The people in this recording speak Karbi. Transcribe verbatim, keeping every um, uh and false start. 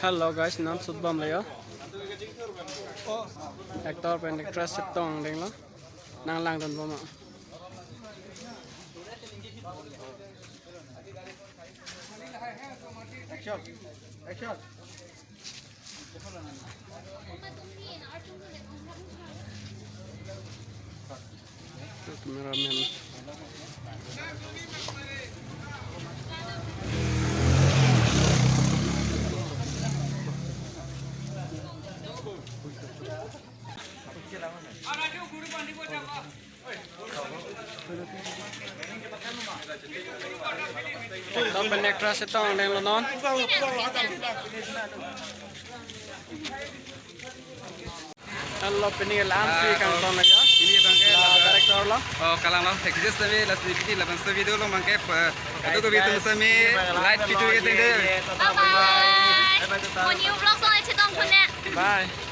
Hello guys, non shoot bomlo yo. Actor pen actress chetongdenglo. Nang langdunbom ma? Action. Action. Cameraman. Actor pen actress chetongdenglo non. Hello, pini lamsi Ah, kangton lagi. Ini bangke La laga director lo. Oh, kalang lo, exist tapi last week ini laban sa video lo bangke, eh, aduh ke video sami light video ya tende. Bye bye. Mo new vlog song chetongthu ne. Bye.